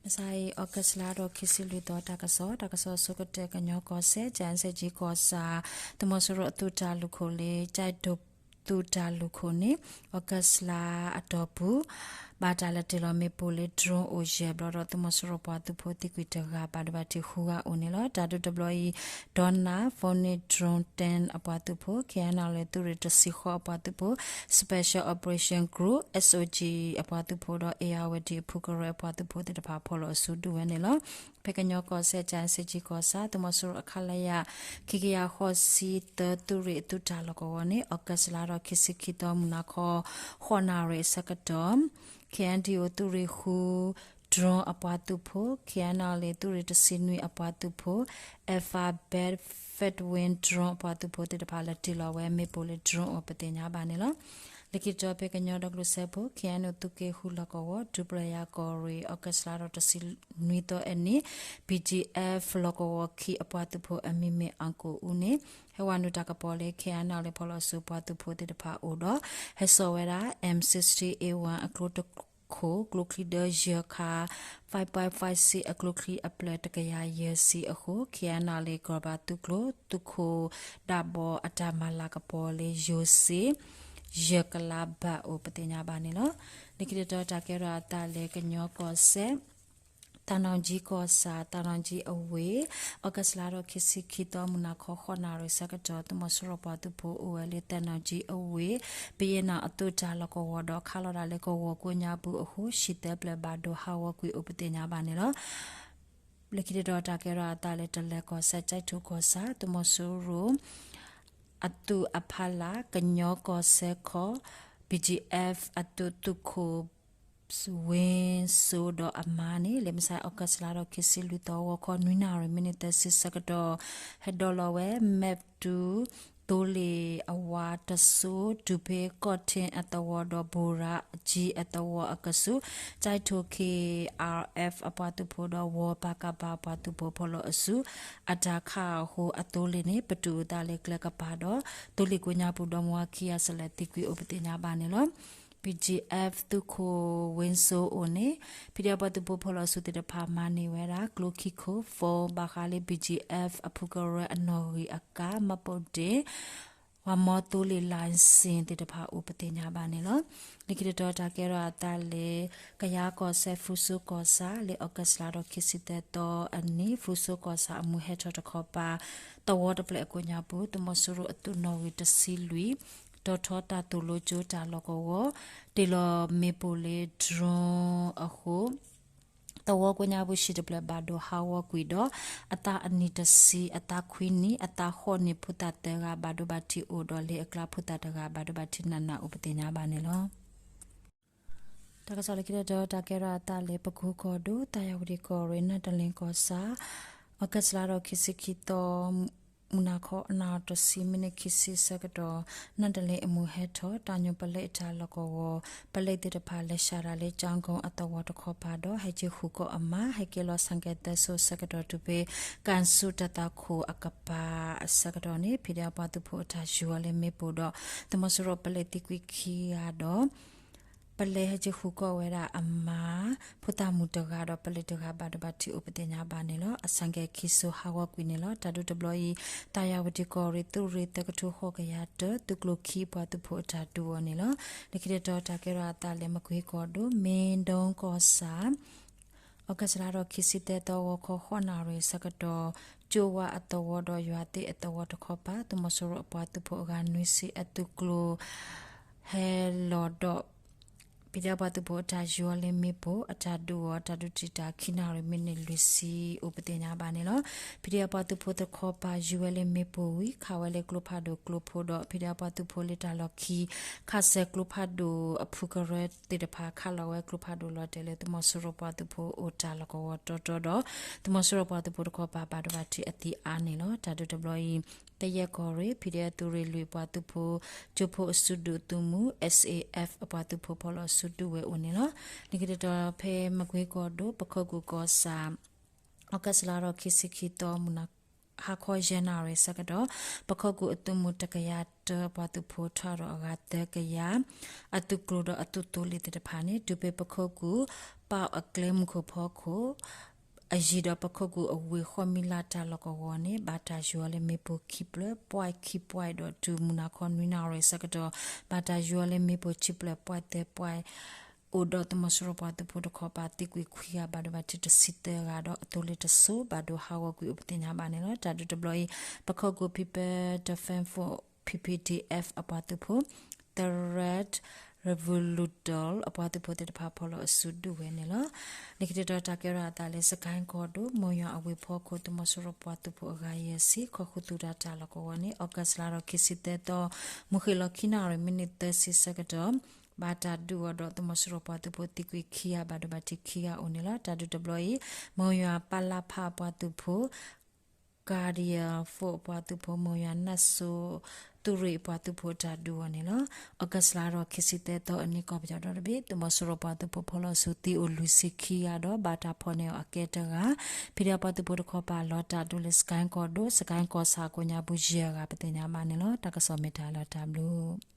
မုၢ်ဆါအံၤ August လါဒီးခံဆံလွံၢ်သီ တၢ်ကစီၣ်, တၢ်ကစီၣ်ဆိကတၢၢ် ကညီကီၢ်စဲၣ် ကၠဲးစဲၣ်ကၠံကီၢ်ဆၣ် သုးမီၤစိရိၤအသုးတၢ်လုၢ်ခိၣ်လၢ ကၠဲးဒိၣ်သုးတၢ်လုၢ်ခိၣ်န့ၣ် August လါအတီၢ်ပူၤ ဘၣ်တၢ်လဲၤတ့ၢ်လီၤမ့ၣ်ပိၢ်လၢ drone အိၣ်ယဲၢ်ဘျီဒီး သုးမီၤစိရိၤပှၤသုးဖိသံကွံာ်တဂၤ ဘၣ်ဒိဘၣ်ထံးဃုဂၤအိၣ်န့ၣ်လီၤ. တၢ်ဒုးတဘျီအံၤ Dawna Phoenix drone ten အပှၤသုးဖိ, KNLA သုးရ့ၣ်တဆံဃိးအပှၤသုးဖိ, Special Operation Group SOG အပှၤသုးဖိဒီး အ့ၣ်ယၣ်ဝတံၣ် အဖုကရၢအပှၤသုးဖိသ့ၣ်တဖၣ် ဖီၣ်လီၤအစုဒုးဝဲန့ၣ်လီၤ. ဖဲကညီကီၢ်စဲၣ် ကၠဲးစဲၣ်ကၠံကီၢ်ဆၣ် သုးမီၤစိရိၤအ ခလရ ခံကယၤဃိးဆံသၢ သုးရ့ၣ်အသုးတၢ်လီၢ်ကဝီၤန့ၣ် August လါဒီးခံဆံခံသီ မုၢ်နၤခီ ဃိးနၣ်ရံၣ်အဆၢကတီၢ် KNDO သုးရ့ၣ်ဃု drone အပှၤသုးဖိ, KNLA သုးရ့ၣ်တဆံနွံအပှၤသုးဖိ Alphabet Fedwin drone အပှၤသုးဖိသ့ၣ်တဖၣ် လဲၤတ့ၢ်လီၤဝဲမ့ၣ်ပိၢ်လၢ drone အိၣ်ပသ့ၣ်ညါဘၣ်န့ၣ်လီၤ. လၢခံတတီၤ ဖဲကညီဒီကလုာ်စၢဖှိၣ် KNU သုးက့ဃုလီၢ်ကဝီၤ ဒူပရၤယၤကီၢ်ရ့ၣ် August လါဒီးတဆံနွံသီအနံၤ BGF လီၢ်ကဝီၤခံအပှၤသုးဖိအမံၤမ့ၢ် အၣ်ကိၣ်အူန့ၣ် ဟဲဝဲနုာ်တၢ်ကပီၤလၢ KNLA ဖီၣ်လီၤအစုပှၤသုးဖိသ့ၣ်တဖၣ်အိၣ်ဒီး ဟဲစိာ်ဝဲဒၣ် M sixty A one အကျိတခိၣ် ကျိချံဒၢယဲၢ်ခါ, five point five six အကျိချံအဖျၢၣ်တကယၤယဲၢ်ဆံအဃိ KNLA ကီၢ်ဘၣ်သုးကျိၤ သုးခိၣ်ဒၣ်ဘီအတၢ်မၤလၤကပီၤလၢ ယိၤစ့ ယဲၢ်ကလးဘၣ်အိၣ်ပသ့ၣ်ညါဘၣ်န့ၣ်လီၤ. လၢခံတတီၤ တၢ်ကဲထီၣ်အသးလၢကညီကီၢ်စဲၣ် သးနီၣ်ကၠံကီၢ်ဆၣ် သးနီၣ်ကၠံအဝ့ၢ် August လါဒီးခံဆံခံသီ မုၢ်နၤခီ ဃိးနၣ်ရံၣ်ဆၢကတီၢ် သုးမီၤစိရိၤပှၤသုးဖိအိၣ်ဝဲလၢ သးနီၣ်ကၠံအဝ့ၢ် ပယဲၢ်နၣ်အသုးတၢ်လီၢ်ကဝီၤဒီး ခးလီၤဒၣ်လၢကဝီၤကိးညါပူၤအဃိ ဟံၣ်သၢဖျၢၣ်ဘၣ်ဒိဟးဂီၤကွံာ်အိၣ်ပသ့ၣ်ညါဘၣ်န့ၣ်လီၤ. လၢခံတတီၤ တၢ်ကဲထီၣ်အသးလၢ တလဲၤကီၢ်စဲၣ် ကၠဲးထိၣ်ကီၢ်ဆၣ် သုးမီၤစိရိၤ အသုးအဖီလာ် ကညီကီၢ်စဲၣ်ခီ BGF အသုးသုးခိၣ် ဝ့စိဒီးအမါန့ၣ် လၢမုၢ်ဆါ August လါဒီးခံဆံလွံၢ်သီ ဂီၤခီနွံနၣ်ရံၣ် မံးနံးသၢဆံဆၢကတီၢ် ဟဲဒိးလီၤဝဲ မ့ၣ်တူၣ် သိလ့ၣ်အဝါတစိၤ တုၤဖဲကီၢ်ထံအသဝီဒီး ဘိရၤကၠံအသဝီအကဆူး ကၠဲးထိၣ် KRF အပှၤသုးဖိဒီး ဝီၤပၤကပၤ အပှၤသုးဖိဖီၣ်လီၤအစု အတၢ်ခးအဃိအသိလ့ၣ်န့ၣ် ပတုာ်အသးလၢကျဲကပၤဒီး သိလ့ၣ်ကိးညါပူၤ ဒီမါဝၤခံဂၤဆံးလဲၣ်သံကွံာ်အိၣ်ပသ့ၣ်ညါဘၣ်န့ၣ်လီၤ. BGF သုးခိၣ်ဝ့စိအိၣ်န့ၣ် ဖံးဒဲးပှၤသုးဖိဖီၣ်လီၤအစုသ့ၣ်တဖၣ်မၤန့ၢ်ဝဲဒၣ် ကျိခံခိၣ် phone ဘၣ်ဃးလၢ BGF အဖုကရၢအနီၣ်ဂံၢ်အကါ မှတ်ပုံတင် ဝၤမီသိလ့ၣ် license သ့ၣ်တဖၣ်အိၣ်ပသ့ၣ်ညါဘၣ်န့ၣ်လီၤ. လၢခံတတီၤ တၢ်ကဲထီၣ်အသးလၢ ကယၤကီၢ်စဲၣ် ဖရူစိကီၢ်ဆၣ် လၢ August လါဒီးခံဆံသၢသီအနံၤ ဖရူစိကီၢ်ဆၣ်အမုၢ်ဟဲထီၣ်တခီပၤ သဝီတဖျၢၣ်အကိးညါပူၤ သုးမီၤစိရိၤအသုးနီၣ်ဂံၢ်တဆံလွံၢ် တီၤထီတၢ်သိၣ်လိကၠိတၢ်လီၢ်ကဝီၤ တ့ၢ်လီၤမ့ၣ်ပိၢ်လၢ drone အဃိ သဝီကိးညါပူၤ ဟံၣ်တဖျၢၣ်ဘၣ်ဒိဟးဂီၤကွံာ်ဒီး အသးအနံၣ်တဆံ အသးခွံနံၣ် အသးဃိးနံၣ်ဖိသၣ်သၢဂၤ ဘၣ်ဒိဘၣ်ထံးအိၣ်ဒီး လၢအကျါဖိသၣ်တဂၤ ဘၣ်ဒိဘၣ်ထံးနးနးအိၣ်ပသ့ၣ်ညါဘၣ်န့ၣ်လီၤ. တၢ်ကစီၣ်လၢခံတတီၤ တၢ်ကဲထီၣ်အသးလၢ ပကိကီၢ်ဒိၣ် သးယၤဝတံၣ်ကီၢ်ရ့ၣ် နၢ်တလ့ၣ်ကီၢ်ဆၣ် August လါဒီးခံဆံခံသီ မုၢ်နၤခီ အနၣ်တဆံ မံးနံးခံဆံဆၢကတီၢ် နၢ်တလ့ၣ်အမုၢ်ဟဲထီၣ် တၢ်ညိၣ်ပလဲအတၢ်လီၢ်ကဝီၤ ပလဲသ့ၣ်တဖၣ်လဲၤစှၤဒၣ်လၢ ကၠါကိၣ်အသဝီတခီပၤဒီး ဟဲက့ၤဃုာ်ကိးအမါ ဟဲက့ၤလီၤဆၣ်ကဲသၢစိၤဆၢကတီၢ် တုၤဖဲ ကၣ်စူၣ်တၢ်သွၣ်ခိၣ်အကပၤအဆၢကတီၢ်န့ၣ် ဖံးဒဲးပှၤသုးဖိအတၢ်ယူၤအီၤလၢမ့ၣ်ပိၢ်ဒီး သုးမီၤစိရိၤပလဲသံကွံာ်ခံဂၤဒီး ပလဲဟဲက့ၤဃုာ်ကိးဝဲဒၣ်အမါ ဖိသၣ်မုၣ်တဂၤဒီး ပလဲတဂၤ ဘၣ်ဒိဘၣ်ထံးအိၣ်ပသ့ၣ်ညါဘၣ်န့ၣ်လီၤ. အဆၣ်ကဲခံစိၤဟးဂီၤကွံာ်န့ၣ်လီၤ. တၢ်ဒုးတဘျီအံၤ သးယၤဝတံၣ်ကီၢ်ရ့ၣ် သုးရ့ၣ်သၢကထိဃိးကယၤတၢ သုးကျိၤခံအပှၤသုးဖိအတၢ်ဒုးအီၤန့ၣ်လီၤ. လၢခံတတီၤ တၢ်ကဲထီၣ်အသးလၢ မကွ့ကီၢ်ဒိၣ် မ့ၢ်ဒိကီၢ်ဆၣ် August လါဒီးခံဆံသၢသီ ဂီၤခီဃိးနၣ်ရံၣ်ဆၢကတီၢ် ကၠိဝါအသဝီဒီးယွၤသ့ၣ်အသဝီတခီပၤ သုးမီၤစိရိၤအပှၤသုးဖိအဂၤနွံဆံအသုးကျိၤ ဟဲလီၤဒီး ဖံးဒဲးပှၤသုးဖိအတၢ်ယူၤအီၤလၢမ့ၣ်ပိၢ် အတၢ်ဒုးအီၤ တၢ်ဒုးတံာ်တာ်ခံနၣ်ရံၣ် မံးနံးလွံၢ်ဆံအိၣ်ပသ့ၣ်ညါဘၣ်န့ၣ်လီၤ. ဖံးဒဲးပှၤသုးဖိတခီပၤ ယူၤဝဲလၢမ့ၣ်ပိၢ်ဝံၤ ခးဝဲလၢကျိဖးဒိၣ်ကျိဖိဒီး ဖံးဒဲးပှၤသုးဖိလၢတၢ်လီၢ်ခံ ခးစဲးကျိဖးဒိၣ်အဖုကရၢသ့ၣ်တဖၣ် ခးလီၤဝဲကျိဖးဒိၣ်လီၤတဲာ်လၢ သုးမီၤစိရိၤပှၤသုးဖိအိၣ်တၢ်လီၢ်ကဝီၤတီတီဒီး သုးမီၤစိရိၤပှၤသုးဖိတခီပၤ ဘၣ်ဒိဘၣ်ထံးအသံအါန့ၣ်လီၤ. တၢ်ဒုးတဘျီအံၤ သယဲၢ်ကီၢ်ရ့ၣ် ဖံးဒဲးသုးရ့ၣ်လွံၢ်ပှၤသုးဖိ ကၠိဖိအစုဒုးသုးမုၢ် SAF အပှၤသုးဖိဖီၣ်လီၤစုဒုးဝဲအိၣ်န့ၣ်လီၤ. လၢခံတတီၤ ဖဲမကွ့ကီၢ်ဒိၣ် ပခိၣ်ကူၣ်ကီၢ်ဆၣ် August လါဒီးခံဆံခံသီ မုၢ်နၤ ဟါခီယဲၢ်နၣ်ရံၣ်ဆၢကတီၢ် ပခိၣ်ကူၣ်အသုးမုၢ်တကယၤတၢ ပှၤသုးဖိထီၣ်ဒီးအဂၤသၢကယၤ အသုးကျိၤဒီးအသုးသိလ့ၣ်သ့ၣ်တဖၣ်န့ၣ် တုၤဖဲပခိၣ်ကူၣ် ပၢ်အကျဲမုၢ်ခိၣ်ဖီခိၣ် အယံၤဒီးပခိၣ်ကူၣ်အဝ့ၢ်ဃီမံလါတၢ်လီၢ်ကဝီၤန့ၣ် ဘၣ်တၢ်ယိၤအီၤလၢမ့ၣ်ပိၢ်ခံဖျၢၣ် point ခံ point ဒီးတုၤမုၢ်နၤခီနွံနၣ်ရံၣ်ဆၢကတီၢ် ဘၣ်တၢ်ယိၤအီၤလၢမ့ၣ်ပိၢ်ခံဖျၢၣ် point သၢ point အိၣ်ဒီးသုးမီၤစိရိၤပှၤသုးဖိတခီပၤသံကွံာ်ခွံဂၤ ဘၣ်ဒိဘၣ်ထံးတဆံသၢဂၤဒီးအသိလ့ၣ်တစိၤ ဘၣ်ဒိဟးဂီၤကွံာ်အိၣ်ပသ့ၣ်ညါဘၣ်န့ၣ်လီၤ. တၢ်ဒုးတဘျီအံၤ ပခိၣ်ကူၣ် People Defence Force ပီၣ်ပီၣ် P P D F အပှၤသုးဖိ Third Revolution အပှၤသုးဖိသ့ၣ်တဖၣ် ဖီၣ်လီၤအစုဒုးဝဲန့ၣ်လီၤ. လၢခံတတီၤတၢ်ကဲထီၣ်အသးလၢ စကဲၣ်ကီၢ်ဒိၣ် မိၢ်ယွၤအဝ့ၢ်ဖီခိၣ် သုးမီၤစိရိၤပှၤသုးဖိအဂၤယဲၢ်ဆံ ခီဃုာ်သုးတၢ်တၢ်လီၢ်ကဝီၤန့ၣ် August လါဒီးခံဆံသၢသီ မုၢ်ဃ့ၢ်လီၤခံနၣ်ရံၣ် မံးနံးသၢဆံဆၢကတီၢ် ဘၣ်တၢ်ဒုးအီၤဒီးသုးမီၤစိရိၤပှၤသုးဖိသံကွံာ်ခံဂၤ ဘၣ်ဒိဘၣ်ထံးခံဂၤအိၣ်န့ၣ်လီၤ. တၢ်ဒုးတဘျီအံၤ မိၢ်ယွၤပၢ်လၢ်ဖးအပှၤသုးဖိ Guardian Force အပှၤသုးဖိ မိၢ်ယွၤနၢ်စိ သုးရ့ၣ်အပှၤသုးဖိအတၢ်ဒုးအီၤန့ၣ်လီၤ. August လါဒီးခံဆံသၢသီအနံၤ ကီၢ်ပယီၤဒီတဘ့ၣ် သုးမီၤစိရိၤပှၤသုးဖိဖီၣ်လီၤအစုသံအိၣ်လွံၢ်ဆံခံဂၤဒီး ဘၣ်တၢ်ဖီၣ်န့ၢ်အီၤအကဲတဂၤ, ဖံးဒဲးအပှၤသုးဖိတခီပၤလီၤတၢ်ဒုးလၢ စကဲၣ်ကီၢ်ဒိၣ် စကဲၣ်ကီၢ်ဆၣ်ကိးညါပူၤယဲၢ်ဂၤ ပသ့ၣ်ညါဘၣ်န့ၣ်လီၤ. တၢ်ကစီၣ်မ့ၢ်တၢ်လီၤတၢ်ဘျုး